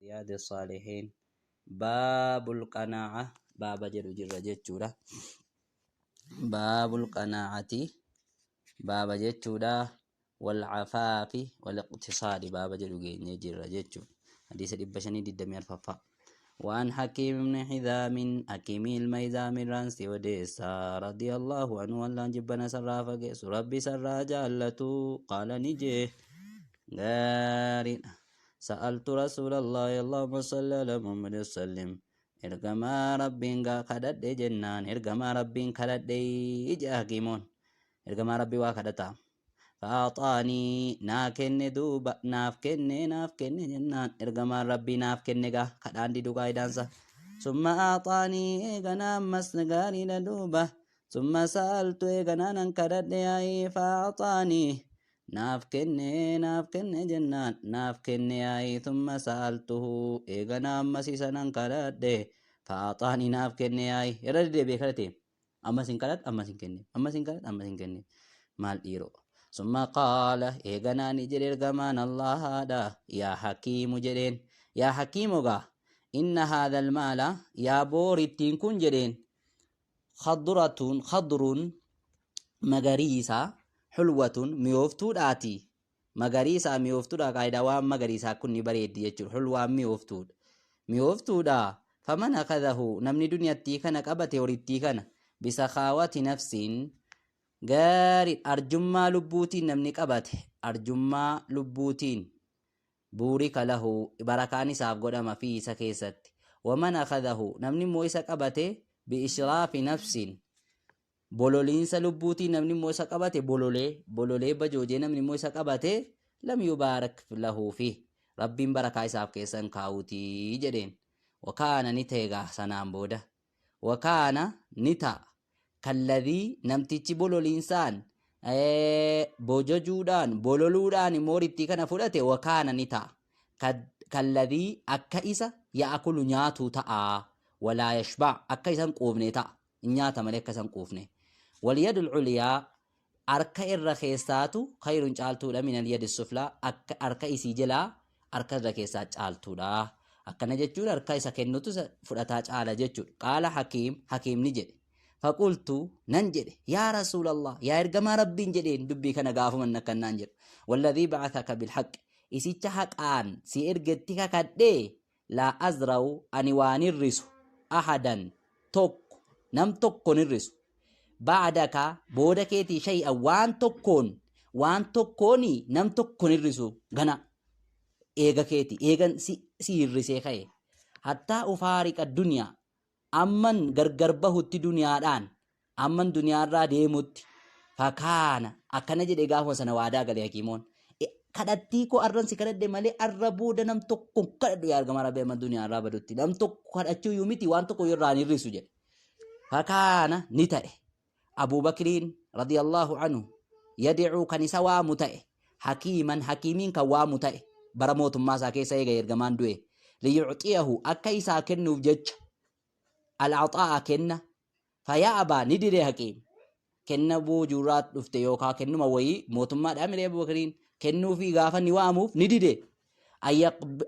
رياض الصالحين باب القناعة باب جلو جرة جتشورة باب القناعة باب جتشورة والعفاف والاقتصاد باب جلو جرة جتشورة حديث الإبشاني ددمي الففا وعن حكيم بن حزام حكيم الميزام الرانسي وديسا رضي الله عنه والله جبنا سرا فقيس ربي سرا جالته قال نجيه غارين سألت رسول الله اللهم صل على محمد وسلم ergamaa rabbiin gaa kadhadhe jennaan ergamaa rabbiin kadhadhe ija hakiimoon ergamaa rabbii waa kadhata fa'aaxaanii naa kenne duuba naaf kenne naaf kenne jennaan ergamaan rabbii naaf kenne gaa kadhaan didu qaayidaansa summa aaxaanii eeganaa ammas gaariidha duuba summa sa'altu eeganaa nan kadhadhe yaa'ii fa'aaxaanii naaf kenne naaf kenne jennaan naaf kenne yaa'ii summa sa'altuhu eeganaa ammas isa nan kadhadhe fa'aaxaanii naaf kenne yaa'ii irra deddeebi'ee kadhate ammas hin kadhadhu ammas hin kenne ammas hin kadhadhu ammas hin kenne maal dhiiroo summa qaala eeganaa ni jedhe ergamaan allahaadha yaa hakiimu jedheen yaa hakiimu gaa inna haadha almaala yaa boorittiin kun jedheen khadratun khadrun magariisa hulwatun mi'ooftuudhaati magariisa mi'ooftuudha qaayidaa waan magariisaa kun ni bareeddi jechuudha hulwaan mi'ooftuudha mi'ooftuudha faman akadahu namni duniyattii kana qabate horittii kana bisakaawati nafsiin gaarii arjummaa lubbuutiin namni qabate arjummaa lubbuutiin buurika lahu barakaan isaaf godhama fi isa keessatti waman akadahu namni immoo isa qabate bi'ishraafi nafsiin bololiinsa lubbuutiin namni immoo isa qabate bololee bololee bajoojee namni immoo isa qabate lam yubaarak lahu fi rabbiin barakaa isaaf keessa hin kaa'uutii jedheen wakaana ni ta'e gaa sanaan booda wakaana ni ta'a kalladhii namtichi bololiinsaan bojojuudhaan bololuudhaan immoo rittii kana fudhate wakaana ni ta'a kalladhii akka isa ya'akulu nyaatu ta'a walaa yashba akka isa hin quufne ta'a hin nyaata malee akka isa hin quufne walyadul uliyaa harka irra keessaatu khayrun caaltuudha minal yadi suflaa akka harka isii jalaa harka irra keessaa caaltuudha akkana jechuun harka isa kennutu isa fudhataa caala jechuudha qaala hakiim hakiim ni jedhe faqultu nan jedhe yaa rasuulallah yaa ergamaa rabbiin jedheen dubbii kana gaafuman akkannaan jedhu walladhii ba'athaka bilhaqq isicha haqaan si ergetti kakadhee laa azra'u ani waan hirrisu ahadan tokko nam tokkon hirrisu ba'daka booda keetii shay'a waan tokkoon waan tokkooni nam tokkon hirrisu gana eega keeti eegan si si hirrisee ka'e hattaa ufaariqa duniyaa amman gargar bahutti duniyaadhaan amman duniyaarraa deemutti fakaana akkana jedhe gaafuma sana waadaa gale hakiimoon kadhattii koo arran si kadhadhe malee arra booda nam tokko hin kadhadhu yaa ergamaa rabbii amma duniyaarraa badutti nam tokko kadhachuu iyyuu miti waan tokko irraa hin hir'isu jedhe fakaana ni ta'e Abuubakriin radiyallahu anhu yadicuu kan isa waamu ta'e hakiiman hakiimiin kan waamu ta'e bara mootummaa isaa keessa eega ergamaan du'e liyucxiyahu akka isaa kennuuf jecha al'axaa'a kenna fayaabaa ni dide hakiim kenna boojuurraa dhufte yookaa kennuma wayii mootummaadhaa miree Abuubakriin kennuufii gaafa ni waamuuf ni dide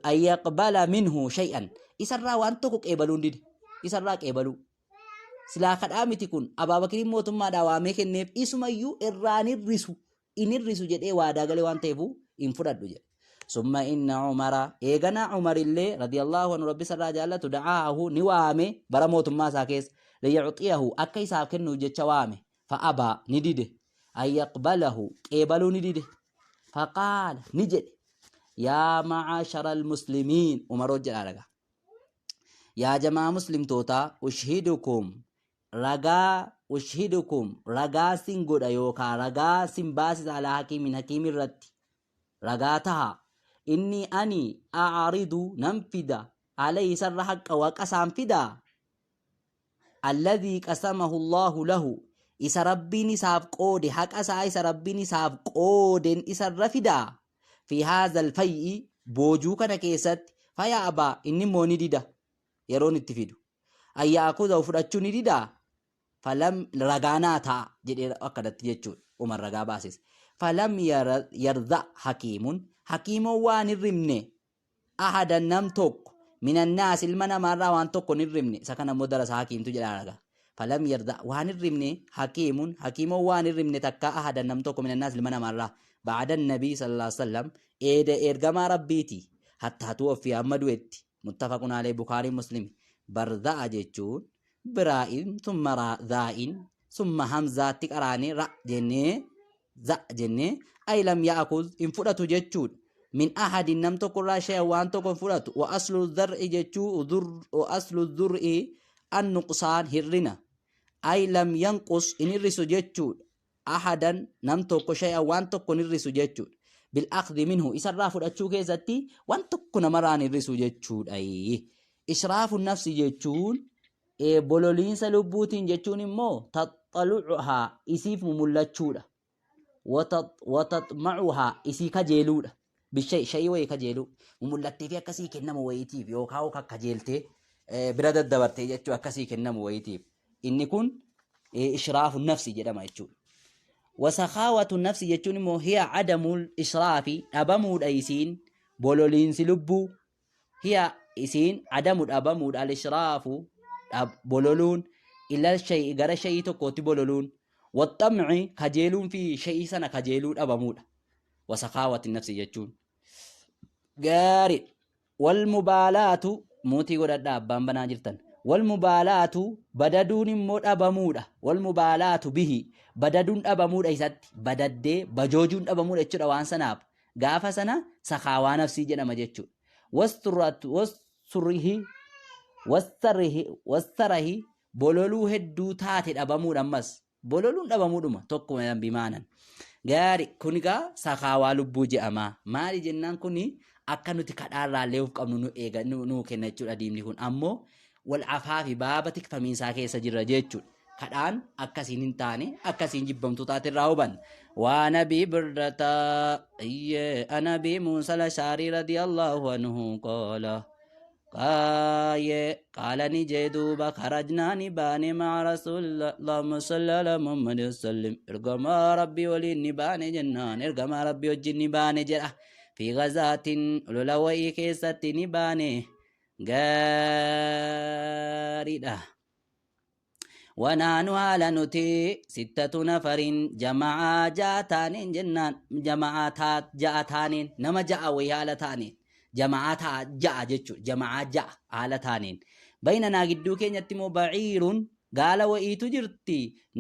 ayyaqbala minhu shay'an isarraa waan tokko qeebaluun dide isarraa qeebaluu Silaa kadhaa miti kun Abaabakiriin mootummaadhaa waamee kenneef isumayyuu irraa hin hir'isu hin hir'isu jedhee waadaa galee waan ta'eefu hin fudhadhu jedhe. Summa inna Umara eeganaa Umarillee radiyallahu anhu rabbi isarraa jaallatu da'aahu ni waame bara mootummaa isaa keessa liyucxiyahu akka isaaf kennuuf jecha waame fa'abaa ni dide an yaqbalahu qeebaluu ni dide faqaala ni jedhe yaa ma'aashara almuslimiin Umaroo jedhaa dhagaa Yaa jamaa muslimtootaa ushhidukum ragaa ushhidukum ragaa sin godha yookaa ragaa sin baasisa alaa hakiimin hakiim irratti ragaa taha inni ani a'ridu nan fida alayhi isarra haqqa waqa isaan fida alladhii qasamahu Allahu lahu isa rabbiin isaaf qoode haqa isaa isa rabbiin isaaf qooden isarra fida fi haadha alfay'i boojuu kana keessatti faya abaa inni immoo ni dida yeroon itti fidu an ya'kudahu fudhachuu ni dida falam ragaa naa ta'a jedhee akkanatti jechuudha umar ragaa baasis falam yarda hakiimun hakiimoon waan hin rimne Ahadan nam tokko minannaas ilma namaarraa waan tokko hin hirribne. Isa kana immoo darasaa Hakiimtu jedhaa raga. Falam yarda waan hirribne Hakiimun Hakiimoon waan hirribne takkaa ahadan nam tokko minannaas ilma namaarraa ba'ada nabii sallallahu alaihi wasallam eeda ergamaa Rabbiiti hattaa tuwaffi hamma du'etti. Muttafaqun alayhi, Bukaarii Muslimi. Barda'a jechuun biraa'in summa zaa'in summa hamzaatti qaraanee ra jennee za jennee, ay lam ya'kuz hin fudhatu jechuudha. Min ahadin nam tokko irraa shay'an waan tokko hin fudhatu. Wa aslu dhar'i jechuu wa aslu dhur'i an nuqsaan hir'ina. Ay lam yanqus hin hir'isu jechuudha. Ahadan nam tokko shay'an waan tokko hin hir'isu jechuudha. Bil akhdhi minhu isarraa fudhachuu keessatti waan tokko namarraa hin hir'isu jechuudha. Israafu nafsi jechuun bololiinsa lubbuutiin jechuun immoo taxxalu'uhaa isiif mumullachuudha. Wataxma'uhaa isii kajeeluudha. Bishai shayii wayii kajeeluu mumullattee fi akkasii kennamu wayiitiif yookaan kajeeltee bira daddabartee jechuu akkasii kennamu wayiitiif. Inni kun ishraafu nafsi jedhama jechuudha. Wasakaawatu nafsi jechuun immoo hiya adamul ishraafi dhabamuudha isiin bololiinsi lubbuu. Hiya isiin adamu dhabamuudha al-ishraafu bololuun ila shay'i gara shay'ii tokkootti bololuun waxxamci kajeeluun fi shay'ii sana kajeeluu dhabamuudha. Wasakaawati nafsi jechuun. Gaarii. Wal mubaalaatu muutii godhadhaa abbaan banaa jirtan. Wal mubaalaatu badaduun immoo dhabamuudha. Wal mubaalaatu bihi badaduun dhabamuudha isatti badaddee bajoojuun dhabamuudha jechuudha waan sanaaf. Gaafa sana sakaawaa nafsii jedhama jechuudha. Wassurrihi wassarihi wassarahi bololuu hedduu taate dhabamuudha ammas. Bololuun dhabamuudhuma tokkuma bimaanan. Gaari kun egaa sakaawaa lubbuu jedhama. Maali jennaan kuni akka nuti kadhaarraallee of qabnu nu eega nu kenna jechuudha diimni kun ammoo wal afaafi baaba tikfamiinsaa keessa jirra jechuudha. Kadhaan akkasiin hin taane akkasiin jibbamtuu taate irraa hubanna. Waa nabii birrata iyyee anabii Muusaa Lashaarii radiyallahu anhu qoola. Qaaye qaala ni jee duuba karajnaa ni baane ma'a rasuulillah Allahumma salli ala Muhammad wasallim ergamaa rabbii waliin ni baane jennaan ergamaa rabbii wajjin ni baane jedha fi gazaatin lola wa'ii keessatti ni baane gaariidha. Wanaanu haala nuti sittatu nafarin jama'aa ja'a taaneen jennaan jama'aa ja'a taaneen nama ja'a wayii haala taaneen jama'aa ta'a ja'a jechuudha jama'aa ja'a haala taaneen baynanaa gidduu keenyatti immoo baciirun gaala wayiitu jirti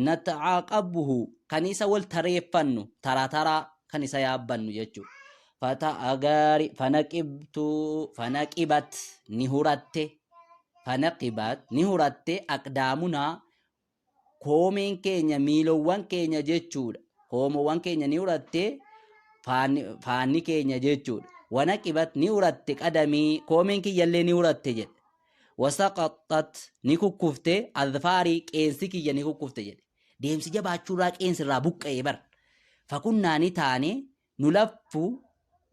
nata'aqabuhu kan isa wal tareeffannu taraa taraa kan isa yaabbannu jechuudha. Fata'a gaari fanaqibtu fanaqibat ni huratte fanaqibat ni huratte aqdaamunaa koomeen keenya miilowwan keenya jechuudha. Koomowwan keenya ni huratte faanni keenya jechuudha. Wanaqibat ni huratte qadamii koomeen kiyyallee ni huratte jedhe. Wasaqaxxat ni kukkufte adfaarii qeensi kiyya ni kukkufte jedhe. Deemsi jabaachuurraa qeensi irraa buqqa'e bar. Fakunnaa ni taane nu laffu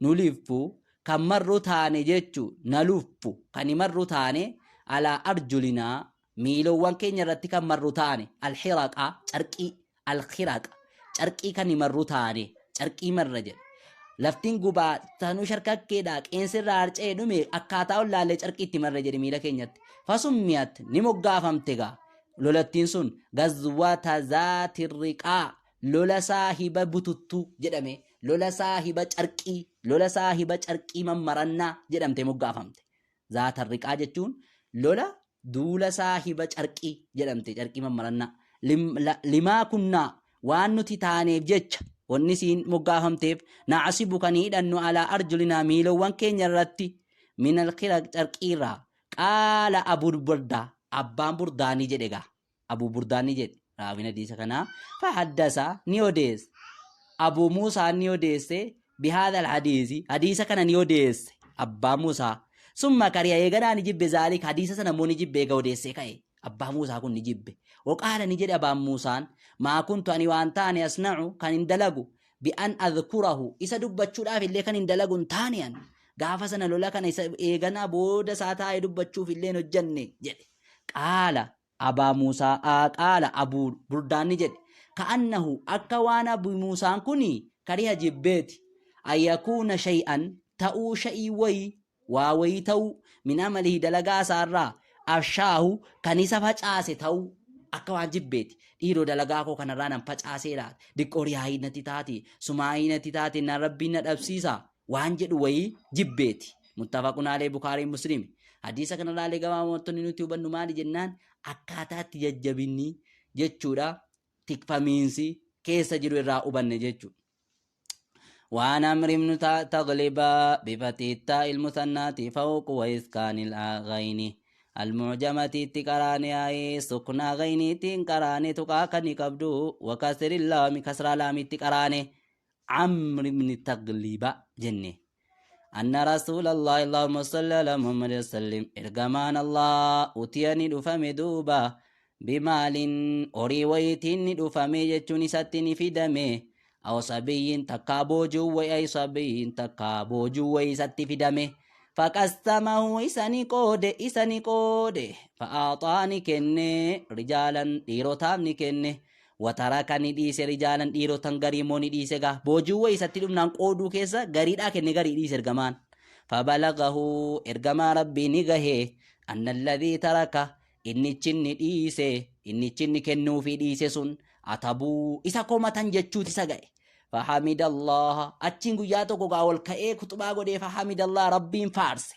nu liffu kan marru taane jechu na luffu kan marru taane alaa arjulinaa miilowwan keenya irratti kan marru taane alhiraqa carqii alkhiraqa carqii kan marru taane carqii marra jedhe laftiin gubaa tanuu sharkakkeedha qeensi irraa harca'ee dhume akkaataa ollaallee carqii itti marra jedhe miila keenyatti fasummiyat ni moggaafamte gaa lolattiin sun gazwata zaatirriqaa lola saahiba bututtuu jedhame, lola saahiba carqii, lola saahiba carqii mammarannaa jedhamtee moggaafamte. Zaatarriqaa jechuun lola duula saahiba carqii jedhamte, carqii mammarannaa. Limaa kunnaa waan nuti taaneef jecha wanni isiin moggaafamteef nacasibu kan hidhannu alaa arjulinaa miilowwan keenya irratti minal khiraq carqiirraa. Qaala Abu Burdaa abbaan Burdaanii jedhe gaa. Abuu Burdaan ni jedhe raawwiin hadiisa kanaa fahaddasa ni odeesse Abuu Muusaan ni odeesse bihaadha alhadiisi hadiisa kana ni odeesse abbaa Muusaa summa kariha eeganaa ni jibbe zaalik hadiisa sana immoo ni jibbe eega odeessee ka'e abbaa Muusaa kun ni jibbe waqaala ni jedhe abbaan Muusaan maa kuntu ani waan taane asna'u kan hin dalagu bi'an adhkurahu isa dubbachuudhaaf illee kan hin dalagu hin taane an gaafa sana lola kana isa eeganaa booda isaa taa'ee dubbachuuf illee hin hojjanne jedhe qaala Abaa Muusaa a qaala Abuu Burdaan ni jedhe ka'annahu akka waan Abu Muusaan kuni kariha jibbeeti an yakuuna shay'an ta'uu shay'ii wayi Waa wayii ta'uu min amalihi dalagaa isaarraa afshaahu kan isa facaase ta'uu akka waan jibbeeti. Dhiiroo dalagaa koo kanarraa nan facaasee laata? Diqqoo riyaayii natti taati, sumaayii natti taati, na rabbiin na dhabsiisa waan jedhu wayii jibbeeti. Muttafaqun alayhi Bukaarii Muslimi. Hadiisa kanarraallee gabaabumatti nuti hubannu maali jennaan akkaataatti jajjabinni jechuudha tikfamiinsi keessa jiru irraa hubanne jechuudha. وعن عمرو بن تغلب بفتح التاء المثناة فوق وإسكان الغين المعجمة تقراني أي سكنا غيني تنقراني تقاكني قبدو وكسر اللام كسر لام تقراني عمرو بن تغلب جنة أن رسول الله اللهم صل على محمد وسلم إرجمان الله أتيني دفمي دوبا بمال أوري ويتني دفمي جتشوني ستني في دمي أو صبي تكا بوجو أي صبي تكا بوجو ستي في دمي فقسمه إساني قود إساني قود فأعطاني كني رجالا ديروتامني كني Wataraa ni dhiise rijaalan dhiirotan garii immoo ni dhiise gaa boojuu wayii isatti dhumnaan qooduu keessa gariidhaa kenne garii dhiise ergamaan. Fabalagahu ergamaa rabbii ni gahe anna alladhii taraka innichi inni dhiise innichi inni kennuufii dhiise sun atabuu isa komatan jechuuti isa ga'e. Fahamidallaha achiin guyyaa tokko gaa ol ka'ee kuxubaa godhee fahamidallaha rabbiin faarse.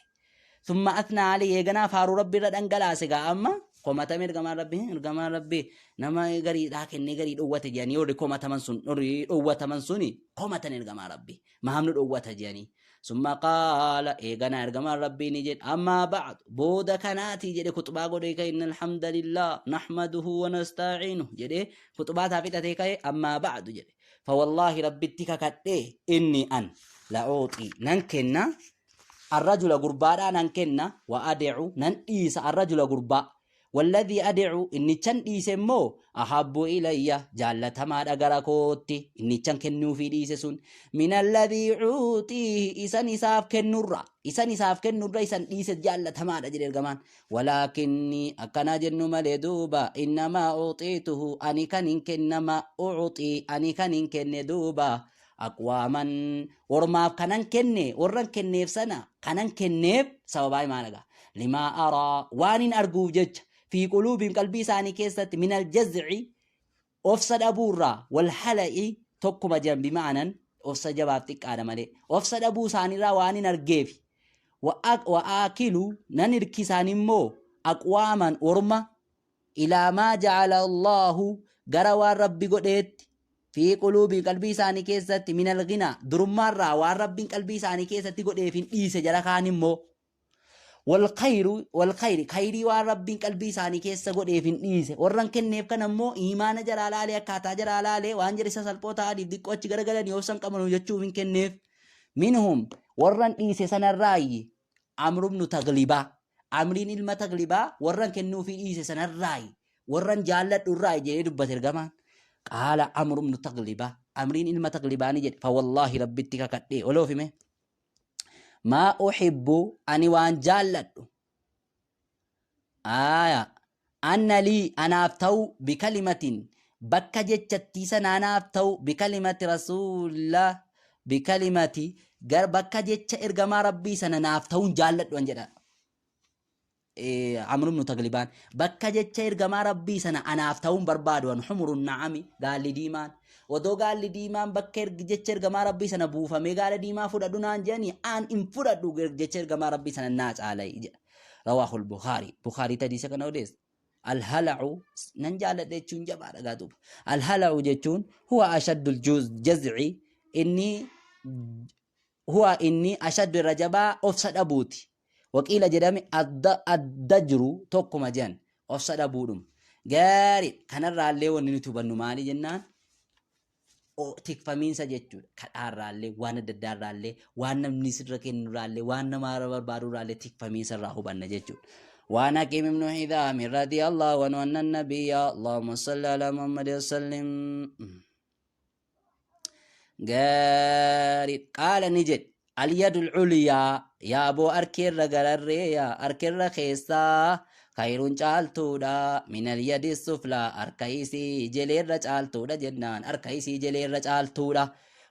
Summa athnaa alayhi eeganaa faaruu rabbi irra dhangalaase gaa amma komatame ergamaan rabbi ergamaan rabbi nama gariidhaa kennee garii dhowwate jedhanii warri komataman sun warri dhowwataman suni komatan ergamaa rabbi mahamnu dhowwata jedhanii summa qaala eeganaa ergamaan rabbii ni jedhe ammaa ba'du booda kanaatii jedhe kuxubaa godhee ka'e inna alhamdulillah nahmaduhu wa nasta'iinuhu jedhee kuxubaa isaa fixatee ka'e ammaa ba'du jedhe fawallaahi rabbitti kakadhee inni an la'uuxii nan kenna arrajula gurbaadhaa nan kenna wa adecu nan dhiisa arrajula gurbaa walladhii adecu innichan dhiise immoo ahabbu ilayya jaallatamaadha gara kootti innichan kennuufii dhiise sun min alladhii cuuxiihi isan isaaf kennurra isan isaaf kennurra isan dhiise jaallatamaadha jedhe ergamaan walaakinni akkanaa jennu malee duuba innamaa uxiituhu ani kan hin kennama uxii ani kan hin kenne duuba aqwaaman ormaaf kanan kenne warran kenneef sana kanan kenneef sababaa himaa dhagaa limaa araa waan hin arguuf jecha fi quluubiin qalbii isaanii keessatti minal jaz'i ofsa dhabuurraa wal hala'i tokkuma jedhan bima'anan ofsa jabaaf xiqqaadha malee ofsa dhabuu isaaniirraa waan hin argeef wa aakilu nan hirkisaan immoo aqwaaman orma ilaa maa ja'ala Allaahu gara waan Rabbi godheetti fi quluubii qalbii isaanii keessatti minal ghinaa durummaarraa waan Rabbiin qalbii isaanii keessatti godheef hin dhiise jara kaan immoo wal khayru wal khayri khayrii waan Rabbiin qalbii isaanii keessa godheef hin dhiise warran kenneef kana immoo iimaana jaraa laalee akkaataa jaraa laalee waan jara isa salphoo ta'aniif diqqoo achi garagalanii obsan qabanu jechuuf hin kenneef minhum warran dhiise sanarraayyi Amru ibnu Taglibaa. Amriin ilma Taglibaa warran kennuufii dhiise sanarraayi. Warran jaalladhu irraayi jedhee dubbate ergamaan. Qaala Amru ibnu Taglibaa. Amriin ilma Taglibaa ni jedhe. Fawallaahi Rabbitti kakadhee. Oloof hime. Maa uhibbu ani waan jaalladhu. Aaya. Anna lii anaaf ta'u bikalimatin bakka jechattii sana anaaf ta'u bikalimati rasuulillah bikalimati gar bakka jecha ergamaa rabbii sana naaf ta'uun jaalladhu an jedha. Amru ibnu Taglibaan bakka jecha ergamaa rabbii sana anaaf ta'uun barbaadu an humurun na'ami gaalli diimaan odoo gaalli diimaan bakka jecha ergamaa rabbii sana buufamee gaala diimaa fudhadhu naan jedhanii an hin fudhadhu jecha ergamaa rabbii sana naa caalai jedha. Rawaahul Bukhari. Bukhari hadiisa kana odeessa. Alhala'u nan jaalladha jechuun jabaadha gaa duuba. Alhala'u jechuun huwa ashaddul jaz'i inni huwa inni ashaddu irra jabaa obsa dhabuuti. Waqiila jedhame adda jiru tokkuma jedhan obsa dhabuudhuma. Gaarii kanarraallee wanni nuti hubannu maali jennaan tikfamiinsa jechuudha. Kadhaarraallee, waan adda addaarraallee, waan namni sirra kennurraallee, waan namaa barbaadurraallee tikfamiinsa irraa hubanna jechuudha. Waan Hakiim ibnu Hidaam radiyallahu anhu anna nabiyya Allahumma salli ala Muhammad wa sallim. Gaarii qaala ni jedhe Alyadul culyaa yaaboo arkeerra gararree yaa arkerra keessaa khayrun caaltuudha minal yadi suflaa harka isii jeleerra caaltuudha jennaan harka isii jeleerra caaltuudha.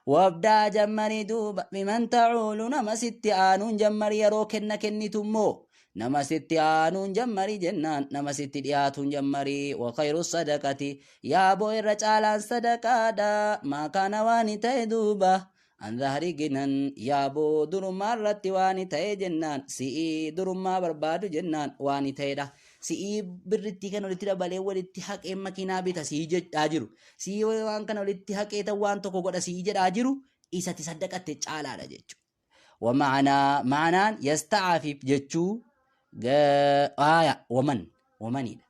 Wabdaa jammarii duuba biman tacuulu, nama sitti aanuun jammari. Yeroo kenna kennitu immoo nama sitti aanuun jammari jennaan, nama sitti dhiyaatuun jammari. Wa khayru sadaqati, yaaboo irra caalaan sadaqaadha, maa kaana waan ta'e duuba an dhahri ginan, yaaboo durummaa irratti waan ta'e jennaan, si'ii durummaa barbaadu jennaan waan ta'edha. Si'ii birrittii kan walitti dabalee walitti haqee makiinaa bita si'ii jedhaa jiru, si'ii waan kana walitti haqee tan waan tokko godha si'ii jedhaa jiru, isatti saddaqatte caalaadha jechuudha. ومعنى معنaan يستعفف jechuu آية ومن ومنidha.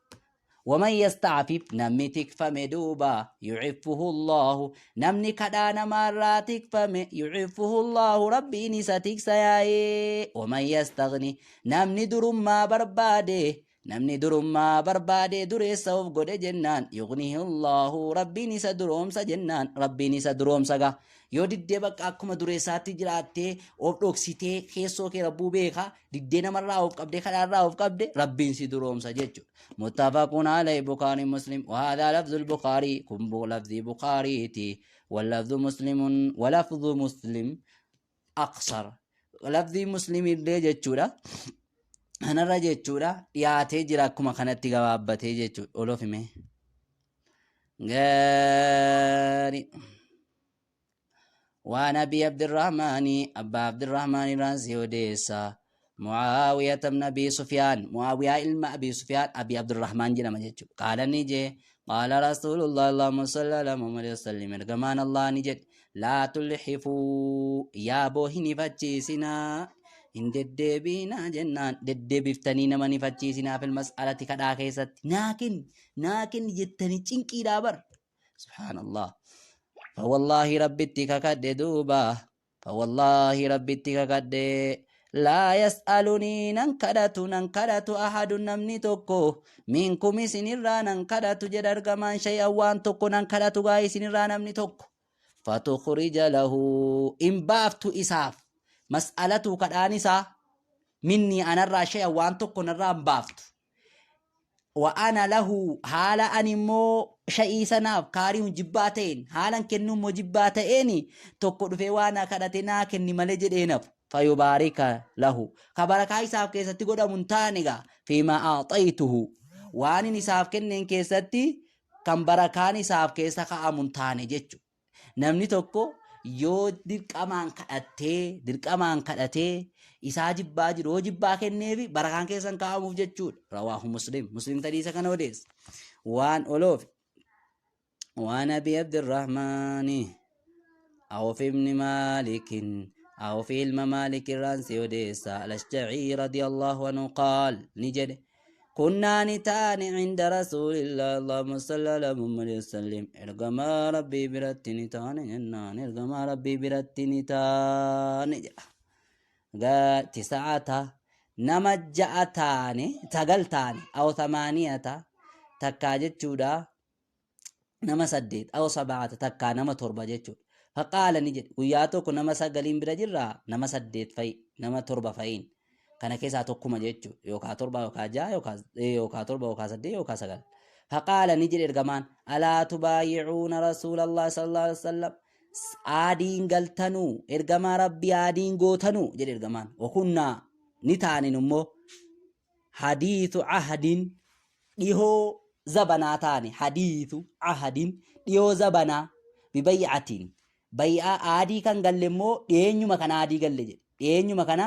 ومن يستعفف namni tikfame duuba يعفه الله, namni kadhaa namaarraa tikfame يعفه الله, rabbiin isa tiksa yaa'ee. ومن يستغن namni durummaa barbaade, namni durummaa barbaade dureessa of godhe jennaan يغنه الله, rabbiin isa duroomsa jennaan, rabbiin isa duroomsa ga. Yoo diddee bakka akkuma dureessaatti jiraattee of dhoksitee, keessoo kee rabbuu beeka, diddee namarraa of qabdee, kadhaarraa of qabde, rabbiin si duroomsa jechuudha. متفق عليه بخاري مسلم. وهذا لفظ البخاري, kun لفظ بخاريتي. واللفظ مسلم ولفظ مسلم أقصر, لفظ مسلم illee jechuudha kanarra jechuudha dhiyaatee jira, akkuma kanatti gabaabbatee jechuudha. Olofime gaarii. وعن أبي عبد الرحمن, أبا عبد الرحمن رانسي وديسا, معاوية بن أبي سفيان, معاوية إلما أبي سفيان أبي عبد الرحمن جنما جيتشو, قال نجي قال رسول الله, اللهم صل على محمد وسلم, ergamaan الله ni jedhe: لا تلحفوا, yaaboo hin ifachiisinaa, hin deddeebiinaa jennaan, deddeebiftanii nama ni fachiisinaa, في المسألة kadhaa keessatti, naa kenni naa kenni jettanii cinqiidhaa bar. سبحان الله. فوالله rabbitti kakadhe duuba, فوالله rabbitti kakadhe, لا يسألني nan kadhatu, nan kadhatu أحد namni tokko منكم isinirraa nan kadhatu jedha ergamaan, شيئا waan tokko nan kadhatu gaa isinirraa namni tokko, فتخرج له in baaftu isaaf مسألته kadhaan isaa مني anarraa شيئا waan tokko narraa hin baaftu, وأنا له haala ani immoo sha'ii sanaaf كاره jibbaa ta'een, haalan kennuu immoo jibbaa ta'een, tokko dhufee waan na kadhate naa kenni malee jedhee nafu فيبارك له ka barakaa isaaf keessatti godhamu hin taane gaa فيما أعطيته waan inni isaaf kenneen keessatti kan barakaan isaaf keessa ka'amu hin taane jechuudha. Namni tokko yoo dirqamaan kadhattee, dirqamaan kadhatee isaa jibbaa jiru, yoo jibbaa kenneefi barakaan keessan kaa'amuuf jechuudha. رواه مسلم, muslim tadiisa kana odeessa. Waan oloof وعن أبي عبد الرحمن عوف بن مالك, عوف ilma مالك الرانسي odeessa, الأشجعي رضي الله عنه قال ni jedhe: كنا ni taane عند رسول الله, اللهم صل على محمد وسلم, ergamaa rabbii biratti ni taane jennaan, ergamaa rabbii biratti ni taane jedha. تسعة nama ja'a taane, sagal taane, أو ثمانية takkaa jechuudha nama saddeet, أو سبعة takkaa nama torba jechuudha. فقال ni jedhe, guyyaa tokko nama sagaliin bira jirraa, nama saddeet fa'i, nama torba fa'iin kana keessaa tokkuma jechuudha, yookaa torba yookaa ja'a yookaa torba yookaa saddeet yookaa sagal. فقال ni jedhe ergamaan: ألا تبايعون رسول الله صلى الله عليه وسلم, aadiin galtanuu ergamaa rabbii, aadiin gootanuu jedhe ergamaan. وكنا ni taanin immoo حديث عهد dhihoo zabanaa taane, حديث عهد dhihoo zabanaa ببيعة bay'aa aadii kan galle immoo dhiyeenyuma kana aadii galle jedhe, dhiyeenyuma kana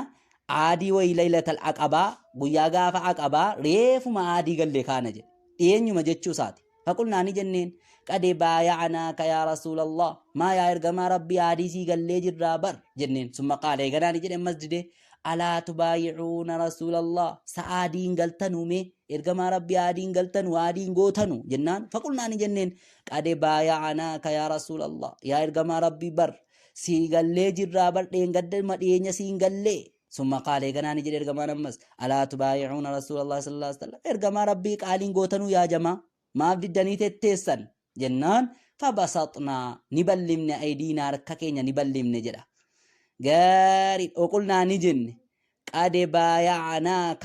aadii wayi ليلة العقبة guyyaa gaafa aqabaa reefuma aadii galle kaana jedhe, dhiyeenyuma jechuu isaati. فقلنا ni jenneen: قد بايعناك يا رسول الله, maa yaa ergamaa rabbii, aadii sii gallee jirraa bar jenneen. ثم قال eeganaa ni jedhe masjide: ألا تبايعون رسول الله, sa aadiin galtanuu mee ergamaa rabbii aadiin galtanuu, aadiin gootanu jennaan. فقلنا ni jenneen: قد بايعناك يا رسول الله, yaa ergamaa rabbii bar sii gallee jirraa bar, dheengadda dhiyeenya siin gallee. ثم قال eeganaa ni jedhe ergamaan ammas: ألا تبايعون رسول الله صلى الله عليه وسلم, ergamaa rabbii qaaliin gootanuu yaa jamaa, maaf diddanii tetteessan jennaan. فبسطنا ni bal'ifne, أيدينا harka keenya ni bal'ifne jedha. Gaarii. وقلنا ni jenne: قد بايعناك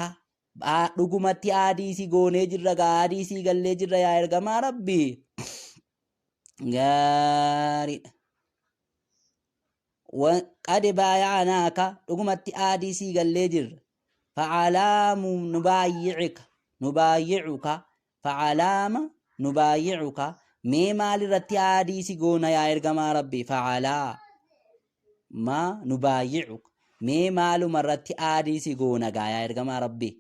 dhugumatti aadii si goonee jirra gaa, aadii sii gallee jirra yaa ergamaa rabbii. Gaariidha. Qad baaya'anaaka, dhugumatti aadii sii gallee jirra. Facalaamu nubaayyi'ika, nubaayyi'uka, facalaama nubaayyi'uka, mee maal irratti aadii si goona yaa ergamaa Rabbii? Facalaa ma nubaayyi'uka, mee maaluma irratti aadii si goona gaa yaa ergamaa Rabbii?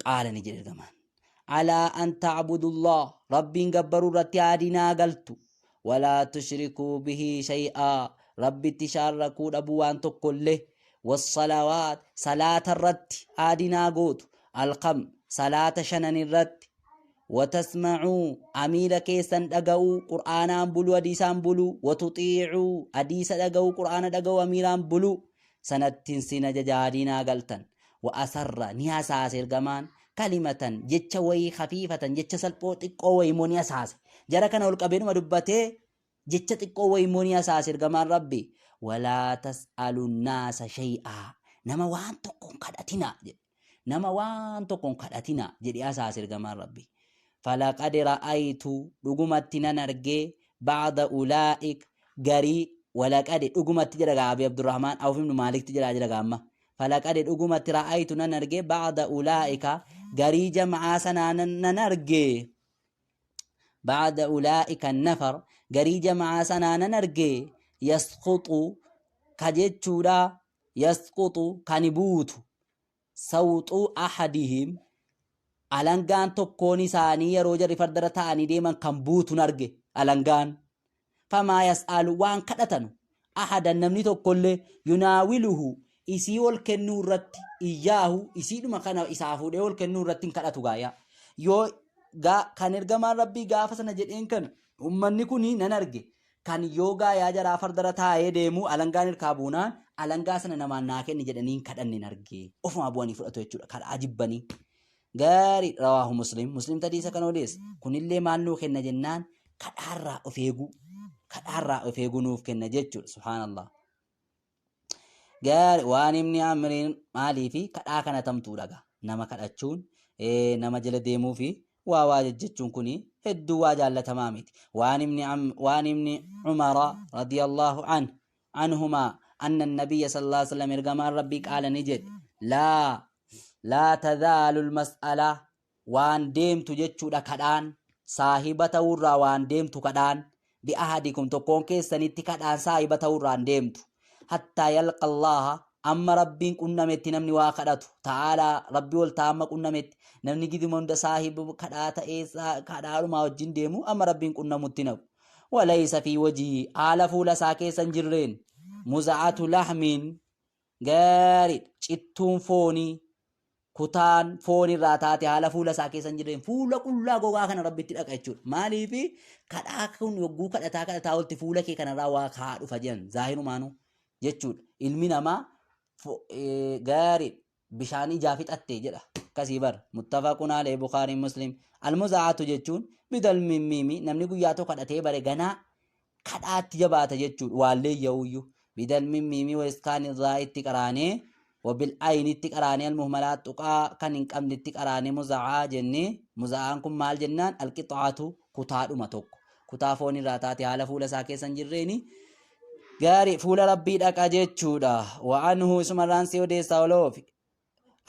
Qaala, ni jedhe ergamaan. Alaa an ta'budullah, Rabbiin gabbaruu irratti aadii naa galtu. Walaa tushrikuu bihii shay'aa, Rabbitti shaarrakuu dhabuu waan tokkollee. Wassalawaat, salaata irratti aadii naa gootu. Alkam, salaata shanan irratti. Watasma'uu, amiira keessan dhaga'uu, qur'aanaan buluu, hadiisaan buluu. Watuxiicuu, hadiisa dhaga'uu, qur'aana dhaga'uu, amiiraan buluu. Sanattiin sin ajaja, aadii naa galtan. Wa asarra, ni hasaase ergamaan, kalimatan, jecha wayii, khafiifatan, jecha salphoo xiqqoo wayii immoo ni hasaase. Jara kana ol qabeedhuma dubbatee jecha xiqqoo wayii immoo ni hasaase ergamaan Rabbi. Walaa tas'alu naasa shay'aa, nama waan tokko hin kadhatinaa jedhe. Nama waan tokko hin kadhatinaa jedhe hasaase ergamaan Rabbi. Falaqad ra'aytu, dhugumatti nan argee, ba'da ulaa'ik, garii, walaqad, dhugumatti jedha gaa Abi Abdurrahmaan Awf ibn Maalikti jedhaa jira gaa amma. Falaqad, dhugumatti, ra'aytu, nan arge, ba'da ulaa'ika, garii jama'aa sanaa nan arge, ba'da ulaa'ika nafar, garii jama'aa sanaa nan arge, yasquxu ka jechuudha, yasquxu kan buutu, sawxu ahadihim, alangaan tokkoon isaanii yeroo jarri fardarra ta'anii deeman kan buutun arge alangaan. Famaa yas'alu, waan kadhatanu, ahadan, namni tokkollee, yunaawiluhu, isii ol kennuu irratti, iyyaahu, isiidhuma kana isaa fuudhee ol kennuu irratti hin kadhatu gaaya. Yoo gaa kan ergamaan Rabbii gaafa sana jedheen kana ummanni kuni nan arge kan yoo gaayaa jaraa fardarra taa'ee deemu alangaan hirkaa buunaan alangaa sana namaan naa kenni jedhanii hin kadhanne hin arge. Ofumaa bu'anii fudhatu jechuudha kadhaa jibbanii. Gaarii, rawaahu Muslim. Muslim hadiisa kana odeesse. Kunillee maal nuu kenna jennaan, kadhaarraa of eeguu. Kadhaarraa of eeguu nuuf kenna jechuudha. Subhaanallah. Gaarii, waan inni amriin maalii fi kadhaa kana tamtuu dhaga. Nama kadhachuun, nama jala deemuu fi waa waa jejjechuun kuni hedduu waa jaallatamaa miti. Waan ibni Umara radiyallahu anhumaa anna nabiyya sallallahu alaihi wasallam, ergamaan Rabbii, qaala, ni jedhe, laa tazaalu mas'ala, waan deemtu jechuudha kadhaan, saahiba ta'uurraa waan deemtu kadhaan, bi'ahadikum, tokkoon keessanitti kadhaan saahiba ta'uurraan deemtu, hattaa yalqa Allaha, amma Rabbiin qunnametti namni waa kadhatu, ta'aalaa, Rabbii ol ta'a, amma qunnametti namni giduma hunda saahiba kadhaa ta'ee kadhaadhumaa wajjin deemu amma Rabbiin qunnamutti naqu. Walaysa fi wajii, haala fuula isaa keessa hin jirreen, muza'atu lahmiin, gaariidha, cittuun foonii, kutaan foon irraa taate haala fuula isaa keessa hin jirreen, fuula qullaa gogaa kana Rabbitti dhaqa jechuudha. Maaliif kadhaa kun yogguu kadhataa kadhataa olti fuula kee kanarraa waa kaa dhufa jedhan zaahirumaanuu jechuudha. Ilmi namaa gaariidha, bishaan ijaa fixatte jedha akkasii bar. Muttafaqun alayhi, Bukaarii Muslim. Almuzaa'atu jechuun bidal mimmiimi, namni guyyaa tokko kadhatee bare ganaa kadhaatti jabaata jechuudha. Waallee yaa'uyyuu bidal mimmiimi wa iskaani zaa'itti qaraanee, wabil aynitti qaraanee, almuhmalaa, tuqaa kan hin qabnetti qaraanee muzaa'aa jennee. Muzaa'aan kun maal jennaan, alqixaatu, kutaadhuma tokko, kutaa foon irraa taate haala fuula isaa keessa hin jirreeni, gaarii, fuula Rabbii dhaqa jechuudha. Wa anhu, isumarraan si odeessaa oloofi,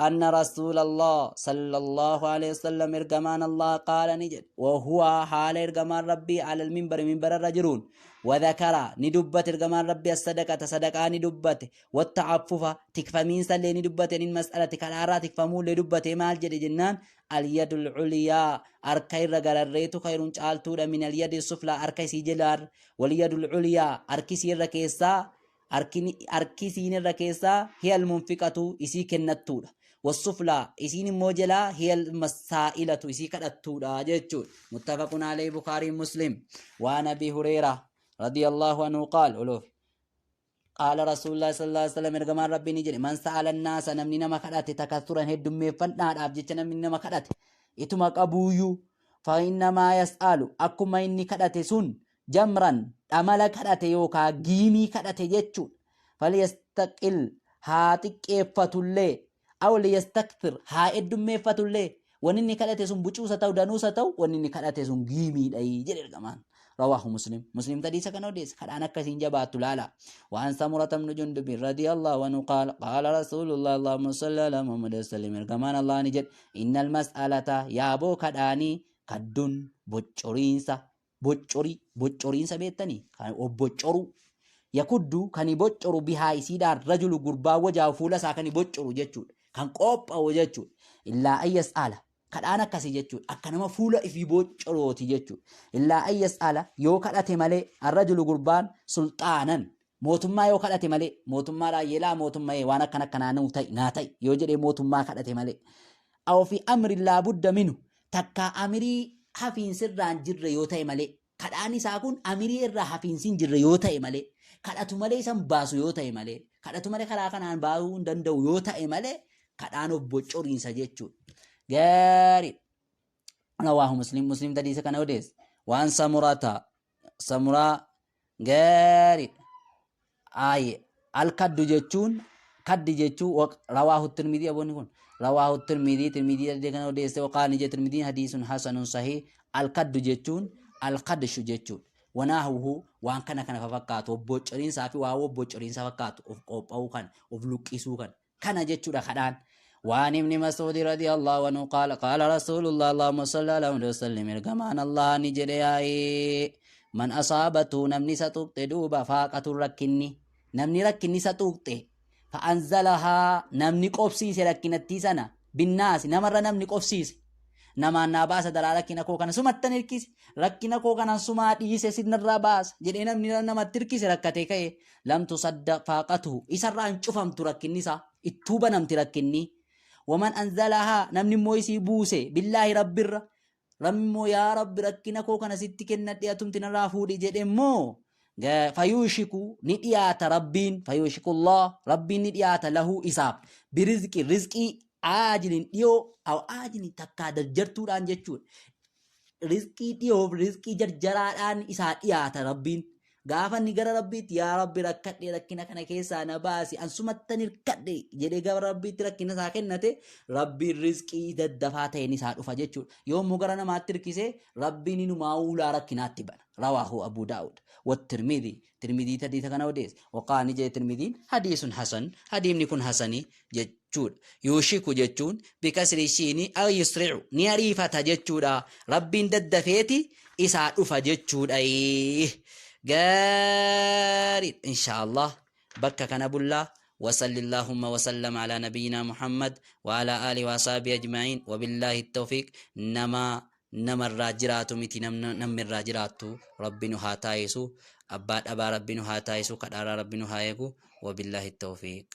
anna rasuulallah sallallahu alaihi wasallam, ergamaan Allah, qaala, ni jedhe, wahuwa, haala ergamaan Rabbii, alal minbari, minbararra jiruun, wadhakara, ni dubbate ergamaan Rabbii, as-sadaqata, sadaqaa ni dubbate, watta'affufa, tikfamiinsa illee ni dubbate, nin mas'alati, kadhaarraa tikfamuu illee dubbate. Maal jedhe jennaan, al-yadul uliyaa, harka irra gararreetu, khayrun, caaltuudha, min al-yadi suflaa, harka isii jalaar, wal yadul uliyaa, harki isii irra keessaa, harki isiin irra keessaa, hiyal munfiqatu, isii kennattuudha, wassuflaa, isiin immoo jalaa, hiyal masaa'ilatu, isii kadhattuudha jechuudha. Muttafaqun alayhi, Bukaarii Muslim. Waan Abi Hureera radiyallahu anhu qaal oluuf, qaala rasuulullah sallallahu alaihi wasallam, ergamaan Rabbii ni jedhe, man sa'ala naasa, namni nama kadhate, takassuran, heddummeeffadhaadhaaf jecha namni nama kadhate ituma qabuuyyuu, fa innamaa yas'alu, akkuma inni kadhate sun, jamran, dhamala kadhate yookaa giimii kadhate jechuudha. Falyastaqil, haa xiqqeeffatullee, aw liyastakthir, haa heddummeeffatullee, wanni inni kadhate sun bucuusa ta'u danuusa ta'u, wanni inni kadhate sun giimiidha jedhe ergamaan. Rawaahu Muslim. Muslim hadiisa kana odeesse. Kadhaan akkasiin jabaattu laala. Waan Samurata ibnu Jundubi radiyallahu anhu qaala qaala Rasuulullah Allahumma salli ala Muhammad wa sallim, ergamaan Allah ni jedhe: innal mas'alata, yaaboo kadhaanii, kaddun boccoriinsa, boccorii, boccoriinsa beektanii, kan obboccoruu, yakuddu kan boccoru, bihaa isiidhaan, rajulu gurbaa wajaa fuula isaa kan boccoru jechuudha, kan qophaa'u jechuudha. Illaa an yas'ala, kadhaan akkasii jechuudha, akka nama fuula ifii boccorooti jechuudha. Illaa an yas'ala, yoo kadhate malee, arrajulu gurbaan, sulxaanan, mootummaa yoo kadhate malee, mootummaadhaan yeelaa mootummaa waan akkana akkanaa nuu ta'i naa ta'i yoo jedhee mootummaa kadhate malee, aw fi amrin laa budda minu, takkaa amirii hafiinsirraan jirre yoo ta'e malee, kadhaan isaa kun amirii irraa hafiinsi hin jirre yoo ta'e malee, kadhatu malee isan baasu yoo ta'e malee, kadhatu malee karaa kanaan baasuu hin danda'u yoo ta'e malee, kadhaan of boccoriinsa jechuudha. Gaarii. Rawaahu Muslim. Muslim hadiisa kana odeesse. Waan Samurata, Samuraa, gaarii. Aye, alkaddu jechuun, kaddi jechuun, rawaahu Tirmidii, aboonni kun rawaahu Tirmidii, Tirmidii adde kana odeesse. Waqaani je Tirmidiin hadiisun hasanun sahih. Alkaddu jechuun alkadshu jechuudha. Wanaahuhu, waan kana kana fakkaatu, obboccoriinsaa fi waa obboccoriinsa fakkaatu, of qophaa'uu kan of luqqisuu kan kana jechuudha kadhaan. وعن ابن مسعود رضي الله عنه قال قال رسول الله اللهم صل على محمد وسلم، ergamaan Allah ni jedhe yaa'ee: من أصابته، namni isa tuqxe duuba، فاقة، rakkinni, namni rakkinni isa tuqxe، فأنزلها، namni qobsiise rakkinattii sana، بالناس، namarra namni qobsiise, namaan naa baasa daraa rakkina koo kana sumattan hirkise, rakkina koo kanan sumaa dhiise sinarraa baasa jedhee namni namatti hirkise rakkatee ka'e, لم تسد فاقته، isarraa hin cufamtu rakkinni isaa, ittuu banamti rakkinni. ومن أنزلها، namni immoo isii buuse، بالله، rabbirra, rabbi immoo yaa rabbi rakkina koo kana sitti kennadhe, atumti narraa fuudhi jedhe immoo, فيوشك، ni dhiyaata rabbiin، فيوشك الله، rabbiin ni dhiyaata، له، isaaf، برزق، rizqii، عاجل، dhiyoo، أو آجل، takkaa jarjartuudhaan jechuudha. Rizqii dhiyoof rizqii jarjaraadhaan isaa dhiyaata rabbiin. Gaafa inni gara rabbiitti yaa rabbi rakkadhe, rakkina kana keessaa na baasi, an sumattan hirkadhe jedhee gara rabbiitti rakkina isaa kennate, rabbiin rizqii daddafaa ta'een isaa dhufa jechuudha. Yommuu gara namaatti hirkise, rabbiin inumaa ulaa rakkinaatti bana. رواه أبو داود والترمذي. Tirmidii hadiisa kana odeesse. وقال، ni jedhe Tirmidiin: حديث حسن، hadiisni kun hasanii jechuudha. يوشك jechuun بكسر الشين أي يسرع، ni ariifata jechuudha. Rabbiin daddafeeti isaa dhufa jechuudha. Gaarii, inshaallah bakka kana bullaa. وصل اللهم وسلم على نبينا محمد وعلى آله وصحبه أجمعين وبالله التوفيق. نما namarraa jiraatu miti, namni irraa jiraattu rabbi nu haa taayisu, abbaa dhabaa rabbi nu haa taayisu, kadhaaraa rabbi nu haa eegu. وبالله التوفيق.